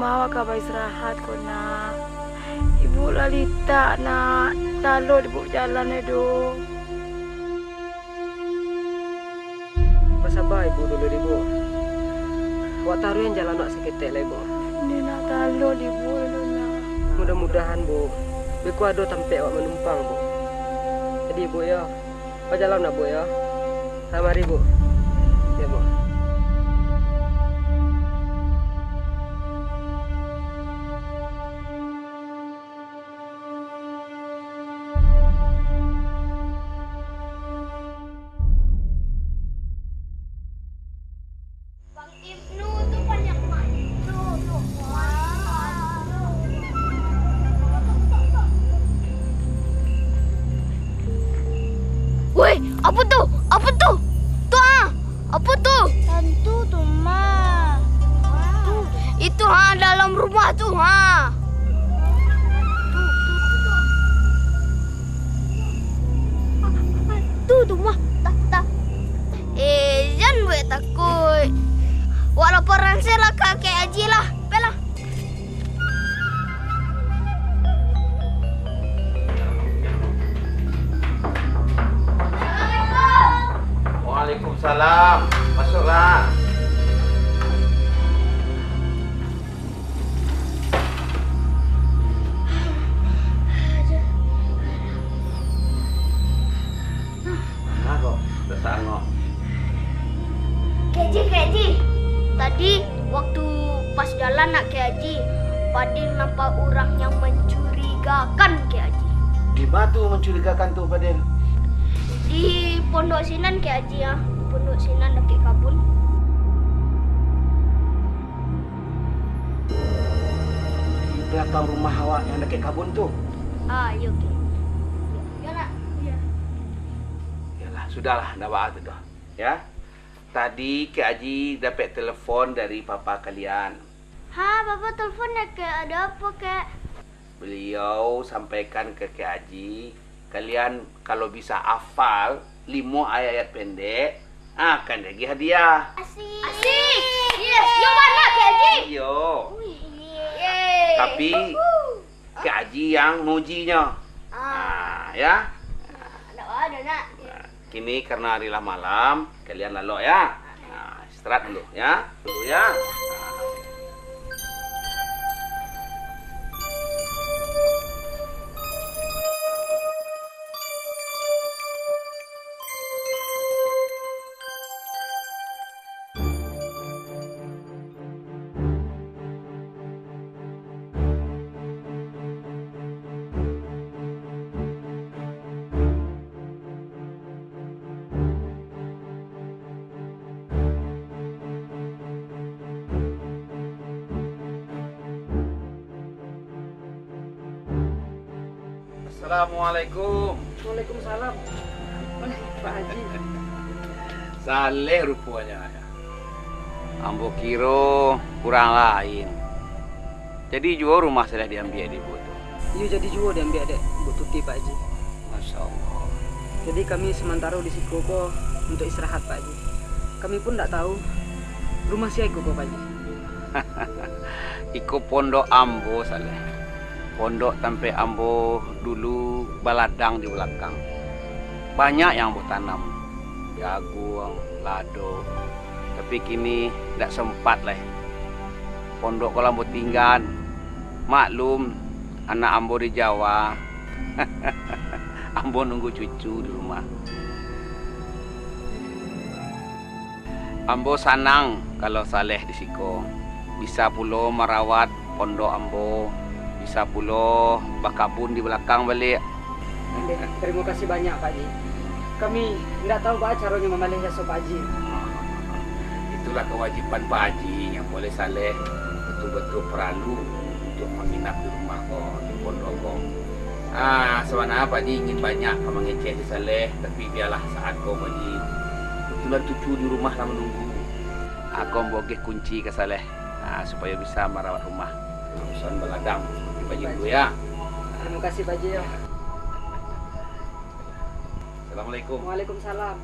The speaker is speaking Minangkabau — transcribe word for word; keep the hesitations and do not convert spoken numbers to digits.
Awak ka baistirahat ko, Nak. Ibu lah litak, Nak. Talok ibu jalan lai doh. Basaba ibu dulu, di, Bu. Wak taruihan jalan wak saketek lai, Bu. Indak nak talok ibu dulu, Nak. Mudah-mudahan, Bu, beko ado tampek wak manumpang, Bu. Jadi, Bu, yo, bajalan lah, Bu, yo. Salamati, Bu. Yo, Bu. Bang Ibnu tu banyak mantu. Woi, apo tu? Apo tu? Tu, ha? Apo tu? Tantu tu, Ma. Itu, ha, dalam rumah tu, ha. Tu, tu, tu, tu. Tu, tu, Ma. Tak, tak. Eh, jan buek takuik. Wak laporan se lah ka Kek Aji lah. Pai lah. Waalaikumsalam. Masuaklah. Nah, kok, tasangok. Kek Aji, Kek Aji. Tadi waktu pas jalan nak Kek Aji, Fadil nampak urang yang mancurigakan, Kek Aji. Di ma tu mancurigakan tu, Fadil? Di pondok sinan, Kek Aji, ah. Di pondok sinan, dakek kabun. Di balakang rumah awak yang dakek kabun tu? Ah, iyo, Kek. Iyo, nak. Iyo. Yalah, sudahlah, ndak baa tu doh. Ya. Tadi Kek Aji dapek telepon dari papa kalian. Ha, papa telepon yo, Kek. Ado apo, Kek? Beliau sampaikan ka Kek Aji, kalian kalau bisa hafal limo ayat-ayat pendek, akan diagiah hadiah. Asik. Asik. Yes, yo bana, Kek Aji? Iyo. Wih. Yeay. Tapi, Kek Aji yang maujinya. Ah. Ah, ya. Nak, nak. Kini karena hari lah malam, kalian lalok ya. Nah, istirahat dulu ya. Dulu ya. Assalamualaikum. Waalaikumsalam. Wah, Pak Haji. Saleh ruponyo. Ambo kiro urang lain. Jadi juo rumah Saleh diambiak dek Ibu tu? Iyo, jadi juo diambiak dek Ibu Tuti, Pak Haji. Masya Allah. Jadi kami samantaro di siko ko untuak istirahat, Pak Haji. Kami pun ndak tahu rumah sia iko ko, Pak Haji. Iko pondok ambo, Saleh. Pondok tampek ambo dulu baladang di balakang. Banyak yang ambo tanam, jaguang, lado. Tapi kini ndak sempat lai. Pondok ko lah ambo tinggan. Maklum, anak ambo di Jawa. Ambo nunggu cucu di rumah. Ambo sanang kalau Saleh di siko. Bisa pulo marawat pondok ambo, bisa pulo bakabun di balakang baliak. Tarimo kasih banyak, Pak Haji. Kami indak tahu baa caronyo mambaleh jaso Pak Haji. Itulah kawajiban Pak Haji, yang buliah Saleh batua-batua paralu untuak manginap di rumah ko, di pondok ko. Ah, sabananyo Pak Haji ingin banyak ka mangecek di Saleh, tapi bialah saat ko Pak Haji. Kebetulan cucu di rumah lah manunggu. Ah, ko ambo agiah kunci ka Saleh, ah, supayo bisa marawat rumah. Urusan baladang, Pak Haji dulu ya. Tarimo kasih, Pak Haji, yo. Assalamualaikum. Waalaikumsalam.